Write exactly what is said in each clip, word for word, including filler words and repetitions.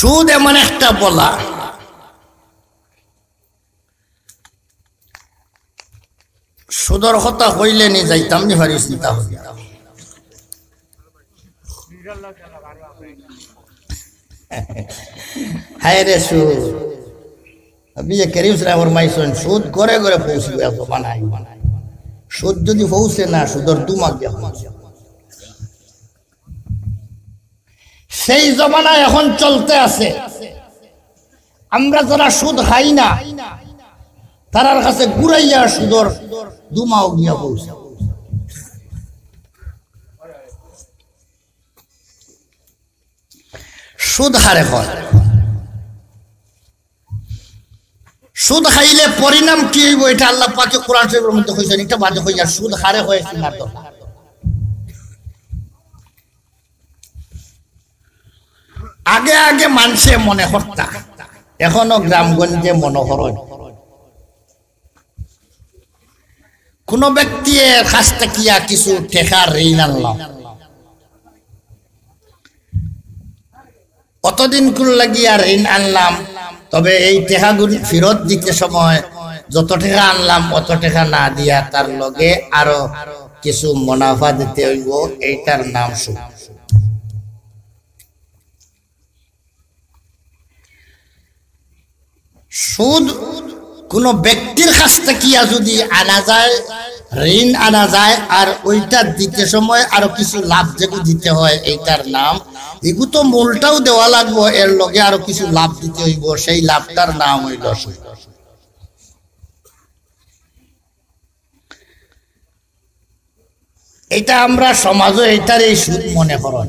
সুদ এমন একটা বলা, সুদর কথা কইলে নি যাইতাম নি পারি চিন্তা করি। হায় রে সুদ। নবী করিম সাল্লাল্লাহু আলাইহি ওয়াসাল্লাম ফরমাইছইন, সুদ ঘরে ঘরে পৌঁছবে, এত বানাই বানাই। সুদ যদি পৌঁছে না, সুদর দুমা গিয়া পৌঁছে। সেই জমানা এখন চলতে আছে। আমরা যারা সুদ খাই না, তারার কাছে ঘুরাইয়া সুদর দুমাও গিয়া পৌঁছে। সুদ হারে হয়। সুদ খাইলে পরিণাম কি হইব, এটা আল্লাহ পাকে কোরআন শরীফের মধ্যে কইছেন। এটা বাদে কইয়া সুদ হারে হয় সিনার দরকার। আগে আগে মানষে মনে করতা, এখনো গ্রামগঞ্জে মনে করইন। কোনো ব্যক্তির কাছ থাকিয়া কিছু টেকা ঋণ আনলাম, অতদিন কুন লাগিয়া ঋণ আনলাম, তবে এই টেকাগুলি ফেরত দিতে সময় যত টেকা আনলাম অত টেকা না দিয়া তার লগে আরো কিছু মুনাফা দিতে হইব, এইটার নাম সুদ। সুদ কোনো ব্যক্তির কাছ থাকিয়া যদি আনা যায়, ঋণ আনা যায়, আর ওইটা দিতে সময় আরো কিছু লাভ যেগু দিতে হয়, এইটার নাম, এগু তো মূলটাও দেওয়া লাগবো, এর লগে আরো কিছু লাভ দিতে হইব, সেই লাভটার নাম হইল সুদ। এটা আমরা সমাজে এইটারে সুদ মনে করেন।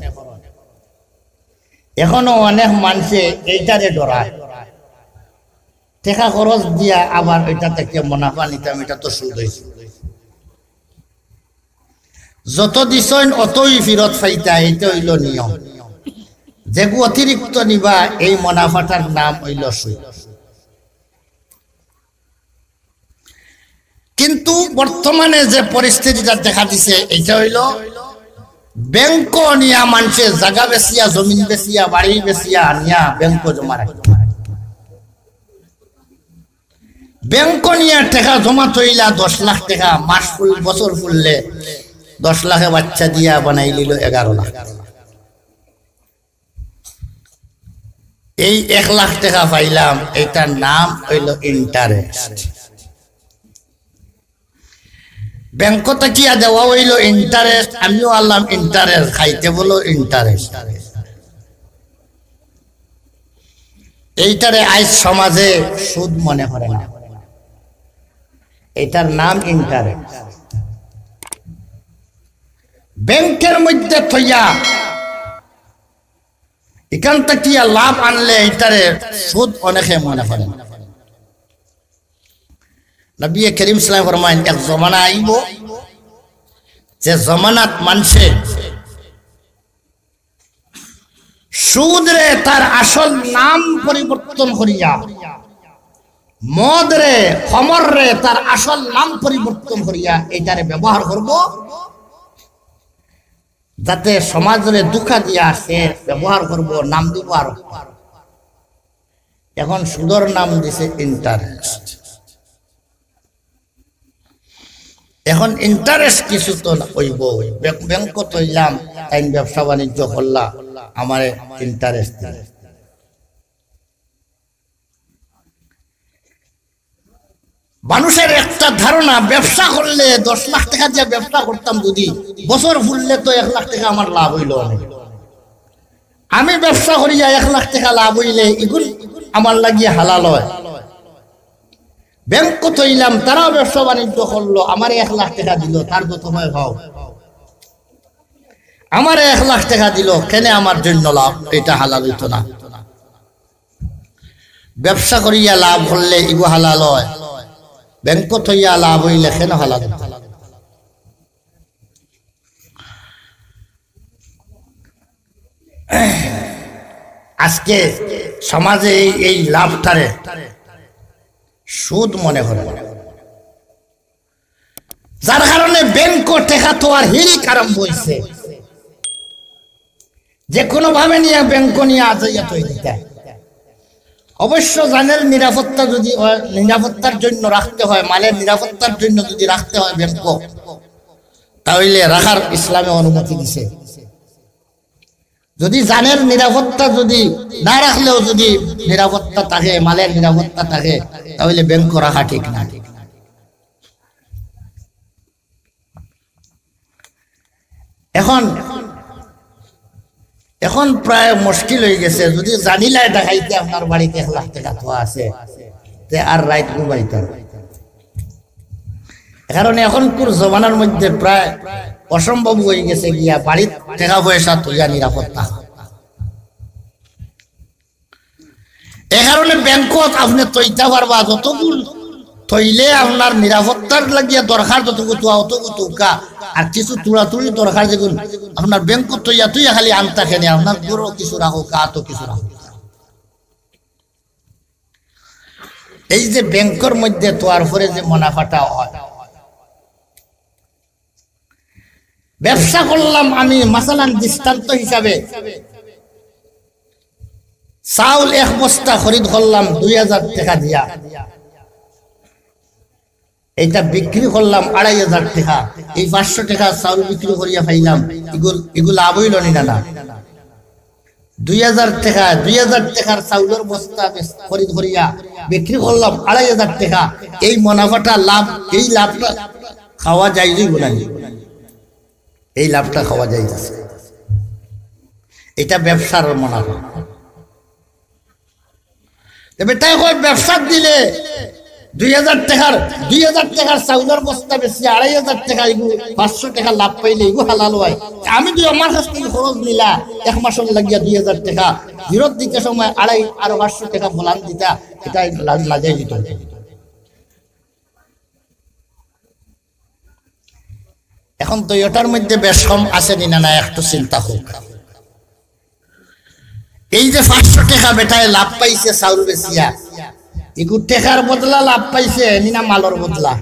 এখনো অনেক মানষে এইটারে ডরায়, টেকা খরচ দিয়া আবার এটা থেকে মুনাফা নিতাম, এটা তো সুদ হইছে। যত দিছইন অতই ফিরত পাইতা, এইটা হইল নিয়ম। যেগু অতিরিক্ত নিবা, এই মুনাফাটার নাম হইল সুদ। কিন্তু বর্তমানে যে পরিস্থিতিটা দেখা দিছে, এটা হইল ব্যাংকো নিয়া মানষে জাগা বেচিয়া, জমিন বেচিয়া, বাড়ি বেচিয়া আনিয়া ব্যাংকো জমা রাখে। ব্যাংকো নিয়া টেকা জমা থইলা দশ লাখ টেকা, মাস ফুল, বছর ফুললে দশ লাখে বাচ্চা দিয়া বানাই লিল এগারো লাখ। এই এক লাখ টেকা পাইলাম, এটার নাম হইল ইন্টারেস্ট। ব্যাংক থাকিয়া দেওয়া হইল ইন্টারেস্ট, আমিও আনলাম ইন্টারেস্ট, খাইতে বলো ইন্টারেস্ট। এইটারে আইজ সমাজে সুদ মনে করে না, এটার নাম ইন্টারেস্ট। ব্যাংকের মধ্যে থইয়া এখান থাকিয়া লাভ আনলে এটারে সুদ অনেকে মনে করে না। নবী করিম সাল্লাল্লাহু আলাইহি ওয়াসাল্লাম ফরমাইন, এক জমানা আইব, যে জমানাত মানষে সুদরে তার আসল নাম পরিবর্তন করিয়া, মদরে, খমররে তার আসল নাম পরিবর্তন করিয়া এটারে ব্যবহার করব, যাতে সমাজরে ধোঁকা দিয়া সে ব্যবহার করব, নাম দিব আর। এখন সুদর নাম দিছে ইন্টারেস্ট। এখন ইন্টারেস্ট কিছু তো অইব, ব্যাংক, ব্যাংকো থইলাম, তাইন ব্যবসা বাণিজ্য করলা, আমারে ইন্টারেস্ট দিল। মানুষের একটা ধারণা, ব্যবসা করলে দশ লাখ টেকা দিয়া ব্যবসা করতাম যদি, বছর ফুললে তো এক লাখ টেকা আমার লাভ হইল অনেক। আমি ব্যবসা করিয়া এক লাখ টেকা লাভ হইলে ইগুন আমার লাগিয়া হালাল হয়। ব্যাংকো থইলাম, তারাও ব্যবসা বাণিজ্য করলো, আমারে এক লাখ টেকা দিল, তার যত হয় হও, আমারে এক লাখ টেকা দিল, কেনে আমার জন্য লাভ, এটা হালাল হইতো না। ব্যবসা করিয়া লাভ করলে ইগু হালাল হয়, ব্যাংকো থইয়া লাভ হইলে কেন হালাল হইতো না? আজকে সমাজে এই, এই লাভটারে সুদ মনে করে, যার কারণে ব্যাংকো টেকা থওয়ার হিরিক আরম্ভ হইছে। যে কোনো ভাবে নিয়া ব্যাংকো নিয়া আজাইয়া থই দিতা। অবশ্য জানের নিরাপত্তা যদি অয়, নিরাপত্তার জন্য রাখতে হয়, মালের নিরাপত্তার জন্য যদি রাখতে হয় ব্যাংকো, তাহলে রাখার ইসলামে অনুমতি দিছে। যদি জানের নিরাপত্তা যদি না রাখলেও যদি নিরাপত্তা থাকে, মালের নিরাপত্তা থাকে, তাহলে ব্যাংকো রাখা ঠিক না। এখন, এখন প্রায় মুশকিল অই গেছে, যদি জানিলায় ডাকাইতে আপনার বাড়িত এক লাখ টেকা থোয়া আছে, তে আর রাইত ঘুমাইতা না। এ কারণে এখনকুর জমানার মধ্যে প্রায় অসম্ভব অই গেছে গিয়া বাড়িত টেকা পয়সা থইয়া নিরাপত্তা। এ কারণে ব্যাংকত আপনে থইতা পারবা, যতগুল থইলে আপনার নিরাপত্তার লাগিয়া দরকার যতগু থুয়া অতগু থুকা, আর কিছু তুড়াতুড়ি দরকার যেগুন আপনার ব্যাংকত থইয়া থইয়া খালি আনতা কেনে, আপনার ঘরো কিছু রাখো, গাতো কিছু রাখো। এই যে ব্যাংকর মধ্যে থওয়ার পরে যে মুনাফাটা অয়, ব্যবসা করলাম আমি, মাসালান দৃষ্টান্ত হিসাবে, চাউল এক বস্তা খরিদ করলাম দুই হাজার টেকা দিয়া, এইটা বিক্রি করলাম আড়াই হাজার টেকা, এই পাঁচশো টেকা চাউল বিক্রি করিয়া পাইলাম, এগুল, এগুল লাভ অইলো নি না? না। দুই হাজার টেকা, দুই হাজার টেকার চাউলর বস্তা বেচ-, খরিদ করিয়া বিক্রি করলাম আড়াই হাজার টেকা, এই মুনাফাটা লাভ, এই লাভটা খাওয়া যায় যাইব না? এই লাভটা খাওয়া যায় যাচ্ছে, এটা ব্যবসার মুনাফা। তে বেটায় কয় ব্যবসাত দিলে দুই হাজার টেকার, দুই হাজার টেকার চাউলর বস্তা বেচিয়া আড়াই হাজার টেকা, এগু পাঁচশো টেকা লাভ পাইলে এগু হালাল অয়। আমি তো আমার কাছ থাকি খরচ নিলা এক মাসর লাগিয়া দুই হাজার টেকা, ফিরত দিতে সময় আড়াই আরো পাঁচশো টেকা বলান দিতা, এটা লা-, লাজাই দিত। এখন তো এটার মধ্যে বেশ কম আছে নি না, না একটু চিন্তা হোক। এই যে পাঁচশো টেকা বেটায় লাভ পাইছে চাউল বেচিয়া, এগু টেকার বদলা লাভ পাইছে নি না মালর বদলা?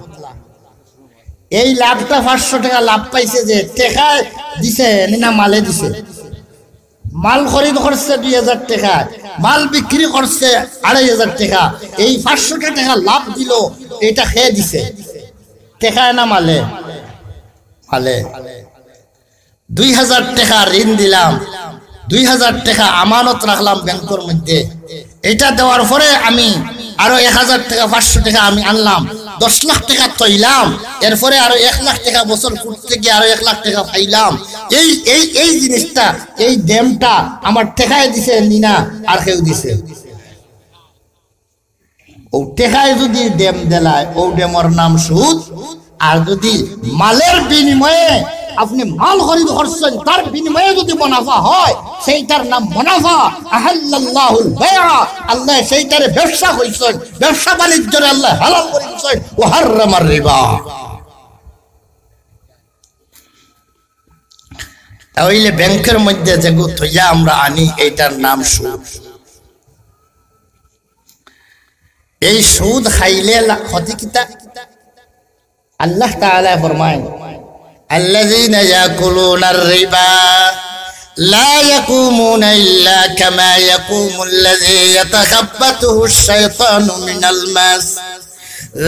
এই লাভটা পাঁচশো টেকা লাভ পাইছে যে টেকায় দিছে নি না মালে দিছে? মাল খরিদ করছে দুই হাজার টেকা, মাল বিক্রি করছে আড়াই হাজার টেকা, এই পাঁচশো টেকা লাভ দিল, এটা কে দিছে? টেকায় না মালে? মালে। দুই হাজার টেকা ঋণ দিলাম, দুই হাজার টেকা আমানত রাখলাম ব্যাংকর মধ্যে, এটা দেওয়ার পরে আমি আরো এক হাজার টেকা, পাঁচশো টেকা আমি আনলাম, দশ লাখ টেকা থইলাম, এরপরে আরো এক লাখ টেকা বছর ফুটতে গিয়া আরো এক লাখ টেকা পাইলাম। এই, এই, এই জিনিসটা, এই ডেমটা আমার টেকায় দিছে নি না আর কেউ দিছে? ও টেকায় যদি ডেম দিলায়, ও ডেমর নাম সুদ। আর যদি মালের বিনিময়ে আপনে মাল খরিদ করছইন, তার বিনিময়ে যদি মুনাফা হয়, সেইটার নাম মুনাফা। আহাল্লাল্লাহুল বাইআ, আল্লায় সেইটারে ব্যবসা কইছইন, ব্যবসা বাণিজ্যরে আল্লায় হালাল করি দিছইন। ওয়া হাররামার রিবা। তাইলে ব্যাংকর মধ্যে যেগু থইয়া আমরা আনি, এইটার নাম সুদ। এই সুদ খাইলে লা-, ক্ষতি কিতা? আল্লাহ তাআলায় ফরমাইন, الذين يأكلون الربا لا يقومون إلا كما يقوم الذي يتخبطه الشيطان من المس،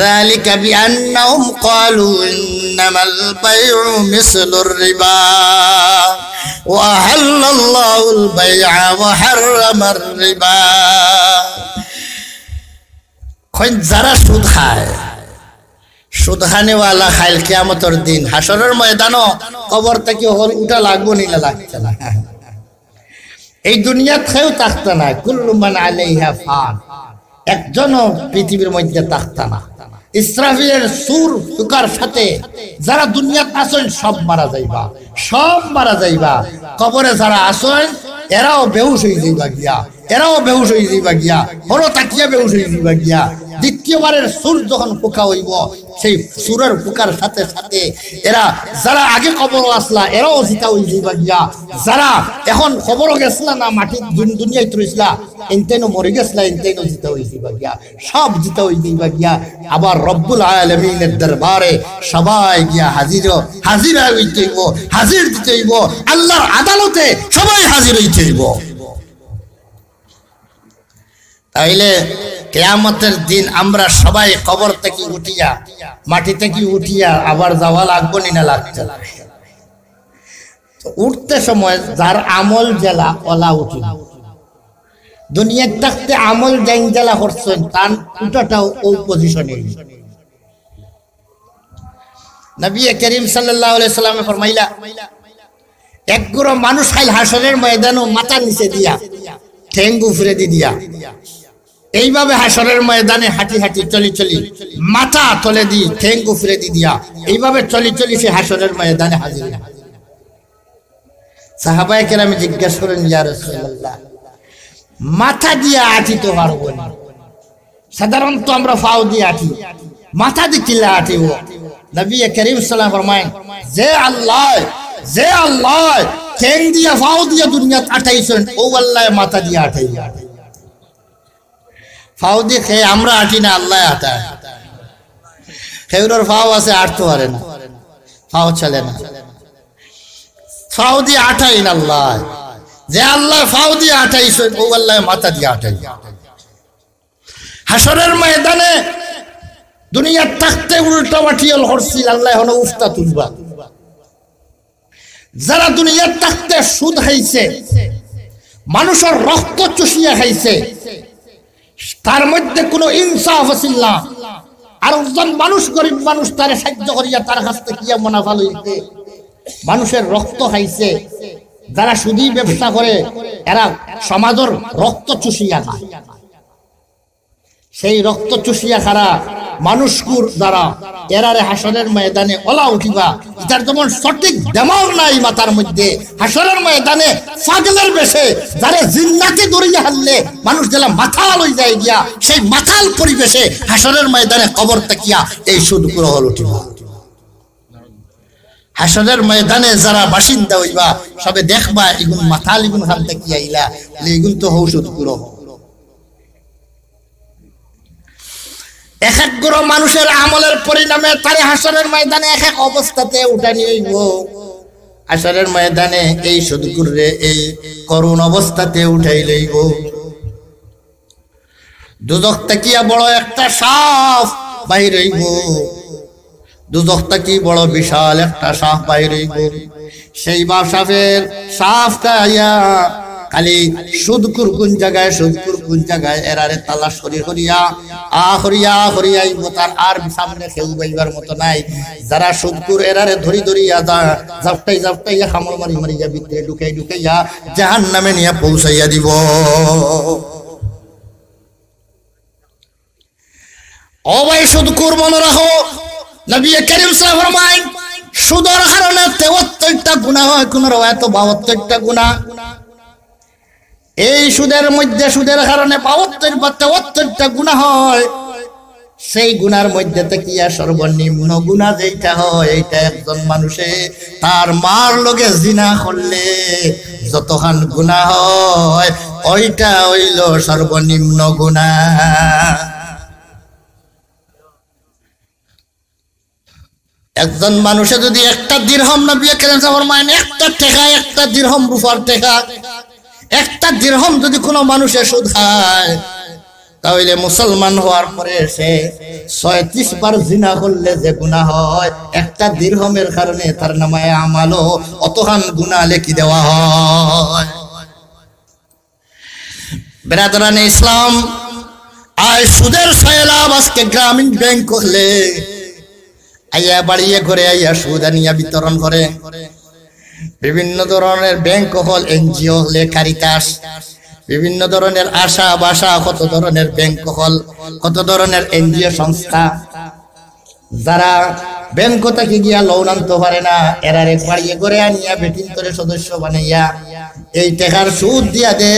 ذلك بأنهم قالوا إنما البيع مثل الربا وأحل الله البيع وحرم الربا। কইন যারা সুদ খায়, সুদ খানেওয়ালা কাইল কিয়ামতর দিন হাশরর ময়দানো কবর থাকি হকল উঠা লাগবো নি না লাগতো না? এই দুনিয়াত কেউ থাকতো না, কুল্লু মান আলাইহা ফান। একজনও পৃথিবীর মধ্যে থাকতো না। ইসরাফিলের সুর ফুকার সাথে যারা দুনিয়াত আছইন সব মারা যাইবা, সব মারা যাইবা। কবরে যারা আছইন এরাও বেহুশ অই যাইবা গিয়া, এরাও বেহুশ অই যাইবা গিয়া, হনো থাকিয়া বেহুশ অই যাইবা গিয়া। দ্বিতীয়বারের সুর যখন ফুকা অইবো, সেই সুরর ফুকার সাথে সাথে এরা যারা আগে কবরো আছলা, এরাও জিতা অই যাইবা গিয়া। যারা এখন কবরো গেছলা না, মাটিত দুন-, দুনিয়াত রইছলা, ইনতাইনও মরি গেছলা, ইনতাইনও জিতা অই যাইবা গিয়া, সব জিতা অই যাইবা গিয়া। আবার রব্বুল আলামিনের দরবারে সবাই গিয়া হাজির, হাজির অইতে অইবো, হাজির দিতে অইবো, আল্লাহর আদালতে সবাই হাজির অইতে অইবো। তাইলে কিয়ামতের দিন আমরা সবাই কবর থাকি উঠিয়া, মাটি থাকি উঠিয়া আবার যাওয়া লাগবো নি না লাগতো? তো উঠতে সময় যার আমল যেলা অলা উঠিল, দুনিয়ার থাকতে আমল যেন যেলা করছইন, তান উঠাটাও ও পজিশনে। নবী করিম সাল্লাল্লাহু আলাইহি সাল্লামে ফরমাইলা, এক গুরু মানুষ কাইল হাশরের ময়দানো মাথা নিচে দিয়া, ঠেং উপরেদি দিয়া, এইভাবে হাশরের ময়দানে হাঁটি হাঁটি চলি চলি, মাথা তলেদি ঠেং উপরেদি দিয়া, এইভাবে চলি চলি সে হাশরের ময়দানে হাজির অইবো। সাহাবায়ে কেরামে জিজ্ঞেস করেন, "ইয়া রাসূলুল্লাহ, মাথা দিয়া আটিতো পারবো নি? সাধারণত আমরা পাও দিয়া আটি, মাথাদি কিলা আটিবো?" নবী করিম সাল্লাল্লাহু আলাইহি ওয়াসাল্লাম ফরমাইন, "যে আল্লায়, যে আল্লায় ঠেং দিয়া পাও দিয়া দুনিয়াত আটাইছইন, অউ আল্লায় মাথা দিয়া আটাইবো।" পাও দি কে আমরা আটি না, আল্লায় আটায়। কেউরর পাও আছে, আটতো পারে না, পাও চলে না। পাও দি আটাইন আল্লায়। যে আল্লায় পাও দি আটাইছইন, অউ আল্লায় মাথা দি আটাইন। হাশরের ময়দানে দুনিয়ার থাকতে উল্টা মাটিয়াল করছিল, আল্লায় অখন উফতা তুলবা। যারা দুনিয়ার থাকতে সুদ খাইছে, মানুষর রক্ত চুষিয়া খাইছে, তার মধ্যে কোনো ইনসাফ আছিল না। আর একজন মানুষ, গরিব মানুষ, তারে সাহায্য করিয়া তার কাছ থাকি মুনাফা লইতে মানুষর রক্ত খাইছে। যারা সুদি ব্যবসা করে, এরা সমাজর রক্ত চুষিয়া খায়। সেই রক্ত চুষিয়া খারা মানুষকুর যারা, এরারে হাশরের ময়দানে অলা উঠিবা। ইতার যেমন সঠিক দেমাগ নাই মাথার মধ্যে, হাশরের ময়দানে পাগলর বেশে যারে জিন্নাতে ধরিয়া হারলে মানুষ যেলা মাতাল অই যায় গিয়া, সেই মাতাল পরিবেশে হাশরের ময়দানে কবর থাকিয়া এই সুদকুর অকল উঠিবা। হাশরের ময়দানে যারা বাসিন্দা অইবা, সবে দেখবা, ইগুন মাতাল, ইগুন কান থাকি আইলা, বলে, ইগুন তো হউ সুদকুর অকল। এক এক গুরু মানুষর আমলর পরিণামে তারে হাশরের ময়দানে এক এক অবস্থাতে উঠানি অইবো। হাশরের ময়দানে এই সুদকুররে এই করুণ অবস্থাতে উঠাই লইবো। দুজখ থাকিয়া বড় একটা সাপ বাইর অইবো। দুজখ থাকি বড় বিশাল একটা সাপ বাইর অইবো। সেই বা সাপের, সাপটা আইয়া খালি সুদকুর কোন জাগায়, সুদকুর কোন জাগায়, এরারে তালাশ করি করিয়া, আ করিয়া, আ করিয়া আইবো। তার আর সামনে কেউ পাইবার মতো নাই। যারা সুদকুর, এরারে ধরি ধরিয়া যা, জাপটাই জাপটাইয়া, কামড় মারি মারিয়া, ভিতরে ঢুকাই ঢুকাইয়া জাহান্নামে নিয়া পৌঁছাইয়া দিবো। ও ভাই, সুদকুর মনো রাখো, নবী করিম সাল্লাল্লাহু আলাইহি ওয়াসাল্লাম ফরমাইন, সুদর কারণে তেয়াত্তরটা গুনা হয়, কোন রেওয়ায়েতো বাহাত্তরটা গুনা। এই সুদের মধ্যে, সুদের কারণে বাহাত্তর বা তেয়াত্তরটা গুনা হয়। সেই গুনার মধ্যে থাকিয়া সর্বনিম্ন গুনা যেইটা হয়, এইটা একজন মানুষে তার মার লগে জিনা করলে যতখান গুনা হয়, ওইটা অইলো সর্বনিম্ন গুনা। একজন মানুষে যদি একটা দিরহম, নবী করিম সাল্লাল্লাহু আলাইহি ওয়াসাল্লাম ফরমাইন, একটা টেকা, একটা দিরহম রুপার টেকা, একটা দিরহম যদি কোনো মানুষে সুদ খায়, তাহলে মুসলমান হওয়ার পরে সে ছয়ত্রিশ বার জিনা করলে যে গুনা হয়, একটা দিরহমের কারণে তার নামায়ে আমালো অতখান গুনা লেখি দেওয়া হয়। বেরাদরানে ইসলাম, আজ সুদের সয়লাব আজকে গ্রামীণ ব্যাংক হকলে আইয়া বাড়িয়ে ঘরে আইয়া সুদ আনিয়া বিতরণ করে। বিভিন্ন ধরনের ব্যাংক হকল, এনজিও হকলে, কারিতাস, বিভিন্ন ধরনের আশা বাসা, কত ধরনের ব্যাংক হকল, কত ধরনের এনজিও সংস্থা, যারা ব্যাংক থাকি গিয়া লোন আনতো পারে না, এরারে বাড়িয়ে ঘরে আনিয়া বেটিন্তরে সদস্য বানাইয়া এই টেকার সুদ দিয়া দে।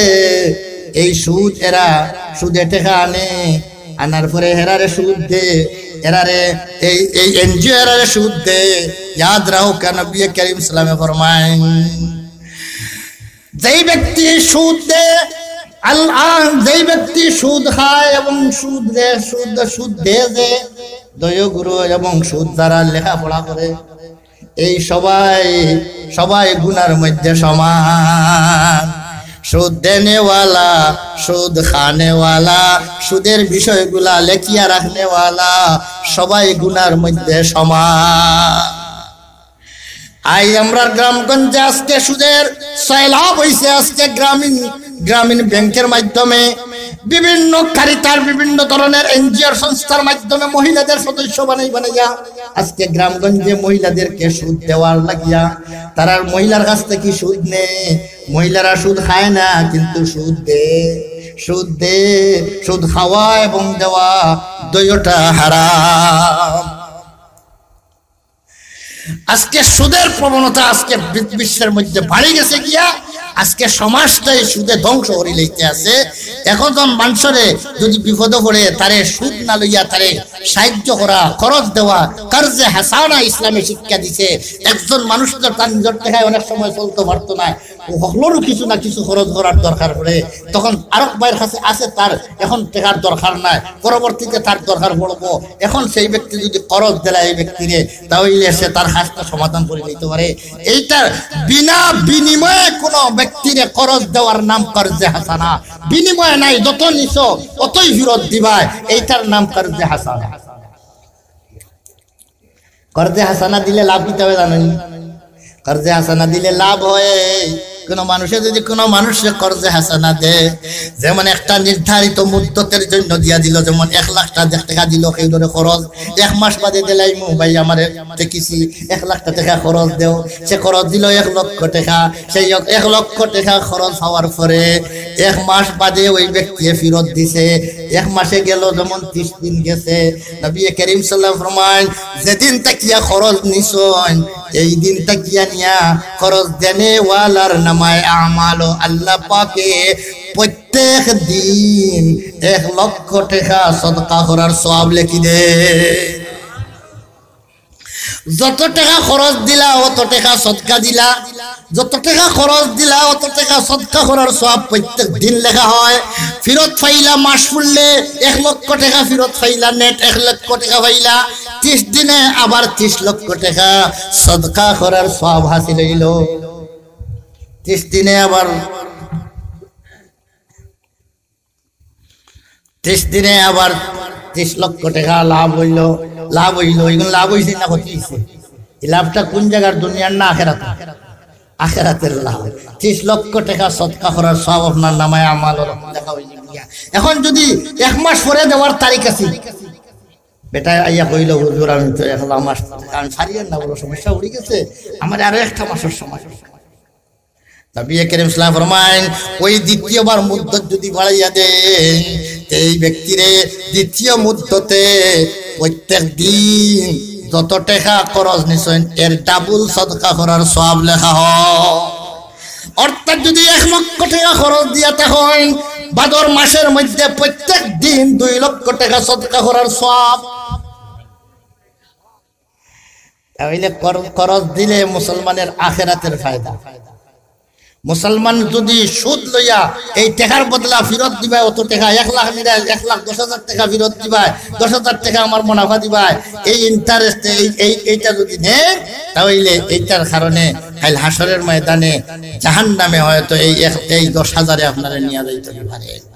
এই সুদ এরা, সুদে টেকা আনে, আনার পরে এরারে সুদ দে, এরারে এই, এই এনজিও এরারে সুদ দে। ইয়াদ রাখো, নবী করিম সাল্লাল্লাহু আলাইহি ওয়াসাল্লামে ফরমাইন, যেই ব্যক্তি সুদ দে, আল-, আ, যেই ব্যক্তি সুদ খায় এবং সুদ দে, সুদ, সুদ দে যে, দয় গুরু এবং সুদ যারা লেখাপড়া করে, এই সবাই, সবাই গুনার মধ্যে সমান। সুদ দেনেওয়ালা, সুদ খানেওয়ালা, সুদের বিষয়গুলা লেখিয়া রাখনেওয়ালা, সবাই গুনার মধ্যে সমান। আই আমরার গ্রামগঞ্জে আজকে সুদের সয়লাব হইছে। আজকে গ্রামীণ, গ্রামীণ ব্যাংকের মাধ্যমে, বিভিন্ন কারিতার, বিভিন্ন ধরনের এনজিওর সংস্থার মাধ্যমে মহিলাদের সদস্য বানাই বানাইয়া আজকে গ্রামগঞ্জে মহিলাদেরকে সুদ দেওয়ার লাগিয়া, তারার মহিলার কাছ থেকে সুদ নেয়। মহিলারা সুদ খায় না, কিন্তু সুদ দে, সুদ দে, সুদ খাওয়া এবং দেওয়া দুইটা হারাম। আজকে সুদের প্রবণতা আজকে বি-, বিশ্বের মধ্যে বাড়ি গেছে গিয়া, আজকে সমাজটাই সুদে ধ্বংস করি লইতে আছে। এখন যখন মানুষরে যদি বিপদে পড়ে, তারে সুদ না লইয়া তারে সাহায্য করা, খরচ দেওয়া, কর্জে হাসানা ইসলামে শিক্ষা দিছে। একজন মানুষ তো তার নিজের টাকায় অনেক সময় চলতে পারতো না, ও হকলরও কিছু না কিছু খরচ করার দরকার পড়ে, তখন আরক ভাইয়ের কাছে আছে, তার এখন টাকার দরকার নাই, পরবর্তীতে তার দরকার পড়বো। এখন সেই ব্যক্তি যদি খরচ দিলা এই ব্যক্তিরে, তাহলে সে তার কাজটা সমাধান করে নিতে পারে। এইটার বিনা বিনিময়ে কোনো ব্যক্তিরে খরচ দেওয়ার নাম কর্জে হাসানা। বিনিময় নাই, যত নিছো অতই ফিরত দিবায়, এইটার নাম কর্জে হাসানা। কর্জে হাসানা দিলে লাভ কিতা অয় জানইন? কর্জে হাসানা দিলে লাভ অয়, কোনো মানুষে যদি কোনো মানুষরে কর্জে হাসানা দেয়, যেমন একটা নির্ধারিত মুদ্দতের জন্য দিয়া দিল, যেমন এক লাখ টা-, টাকা দিল কেউরে খরচ, এক মাস বাদে দিলাইমু ভাই, আমারে ঠেকিছি, এক লাখ টা টাকা খরচ দেও। সে খরচ দিল এক লক্ষ টাকা, সেই এক, এক লক্ষ টাকা খরচ হওয়ার পরে এক মাস বাদে ওই ব্যক্তি ফিরত দিছে। এক মাসে গেল যেমন ত্রিশ দিন গেছে, নবী করিম সাল্লাল্লাহু আলাইহি ওয়াসাল্লাম ফরমাইন, যেদিন তাকিয়া খরচ নিছইন, এই দিন তাকিয়া নিয়া খরচ দেনেওয়ালার নামায় আমালও আল্লাহ পাকে প্রত্যেক দিন এক লক্ষ টাকা সদকা করার সওয়াব লেখি দে। যত টাকা খরচ দিলা, অত টাকা সদকা দিলা, যত টাকা খরচ দিলা, অত টাকা সদকা করার সওয়াব প্রত্যেক দিন লেখা হয়। ফিরত পাইলা মাস ফুরলে এক লক্ষ টাকা ফিরত পাইলা, নেট এক লক্ষ টাকা পাইলা। ত্রিশ দিনে আবার ত্রিশ লক্ষ টাকা সদকা করার সওয়াব হাসিল হইল। ত্রিশ দিনে আবার, ত্রিশ দিনে আবার ত্রিশ লক্ষ টাকা লাভ হইল, লাভ হইল। এগুলো লাভ হইছে না ক্ষতি হইছে? এই লাভটা কোন জায়গার, দুনিয়ার না আখেরাত? আখেরাতের লাভ। ত্রিশ লক্ষ টাকা সদকা করার সওয়াব আপনার নামায় আমাল লেখা হইল গিয়া। এখন যদি এক মাস পরে দেওয়ার তারিখ আছে, বেটায় আইয়া কইল, "হুজুর, আমি তো এক মাস, আমি পারিয়ার না, বড় সমস্যা উঠি গেছে, আমার আরো একটা মাসের সময়।" নবী করিম সাল্লাল্লাহু আলাইহি ওয়াসাল্লাম ফরমাইন, ওই দ্বিতীয়বার মুদ্দত যদি বাড়াইয়া দেন, এই ব্যক্তিরে দ্বিতীয় মুদ্দতে প্রত্যেক দিন যত টাকা খরচ নিছইন, এর ডাবল সদকা করার সওয়াব লেখা হয়। অর্থাৎ যদি এক লক্ষ টাকা খরচ দিয়া থাকইন, বাদর মাসের মধ্যে প্রত্যেক দিন দুই লক্ষ টাকা সদকা করার সওয়াব। তাহলে কর-, খরচ দিলে মুসলমানের আখেরাতের ফায়দা। মুসলমান যদি সুদ লইয়া এই টাকার বদলা ফিরত দিবায় অত টাকা, এক লাখ নিলে এক লাখ দশ হাজার টাকা ফিরত দিবায়, দশ হাজার টাকা আমার মুনাফা দিবায়, এই ইন্টারেস্ট, এই, এই, এইটা যদি নেয়, তাহলে এইটার কারণে কাল হাশরের ময়দানে জাহান্নামে হয়তো এই এক, এই দশ হাজারে আপনারে নিয়ে যাইতে পারে।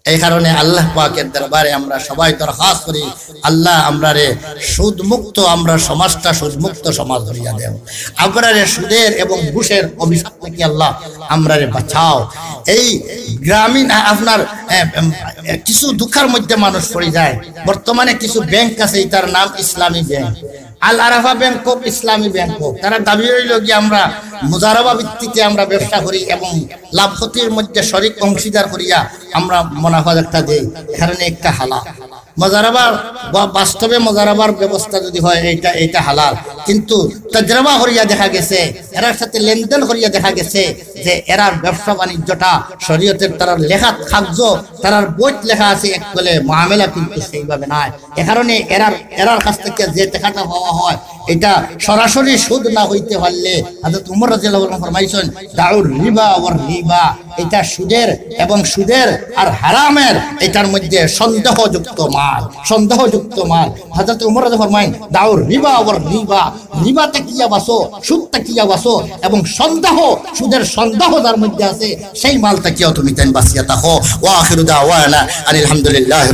এই কারণে আল্লাহ পাকের দরবারে আমরা সবাই দরখাস্ত করি, আল্লাহ, আমরারে সুদমুক্ত, আমরা সমাজটা সুদমুক্ত সমাজ করিয়া দেও। আমরারে সুদের এবং ঘুষের অভিশাপ থেকে আল্লাহ আমরারে বাঁচাও। এই গ্রামীণ আ-, আপনার, এ, এম, এ, কিছু দুঃখের মধ্যে মানুষ পড়ে যায়। বর্তমানে কিছু ব্যাংক আছে, এটার নাম ইসলামী ব্যাংক। আল আরাফা ব্যাংক হোক, ইসলামী ব্যাংক হোক, তারা দাবি রইল কি আমরা মুজারাবা ভিত্তিতে আমরা ব্যবসা করি এবং লাভ ক্ষতির মধ্যে শরিক অংশীদার করিয়া আমরা মুনাফা একটা দেই, এ কারণে একটা হালাল। মুজারাবার বা-, বাস্তবে মুজারাবার ব্যবস্থা যদি হয়, এইটা, এইটা হালাল। কিন্তু তাজরাবা করিয়া দেখা গেছে, এরার সাথে লেনদেন করিয়া দেখা গেছে যে এরার ব্যবসা বাণিজ্যটা শরীয়তের তারার লেখা কাগজ, তারার বইত লেখা আছে এক কলে, মামেলা কিন্তু সেইভাবে নাই। এ কারণে এরার, এরার কাছ থেকে যে টাকাটা পাওয়া হয়, এটা সরাসরি সুদ না হইতে পারলে, হযরত উমর রাদিয়াল্লাহু আনহু ফরমাইছেন, "দাউর রিবা ওয়ার রিবা", এটা সুদের এবং সুদের আর হারামের, এটার মধ্যে সন্দেহযুক্ত মাল, সন্দেহযুক্ত মাল। হযরত উমর রাদিয়াল্লাহু আনহু ফরমাইন, "দাউর রিবা ওয়ার রিবা", রিবা থাকিয়া বাঁচো, সুদ থাকিয়া বাঁচো, এবং সন্দেহ, সুদের সন্দেহ যার মধ্যে আছে, সেই মাল থাকিয়াও তুমি তাইন বাঁচিয়া থাকো। ওয়া আখিরু দাওয়ানা আনিল হামদুলিল্লাহ।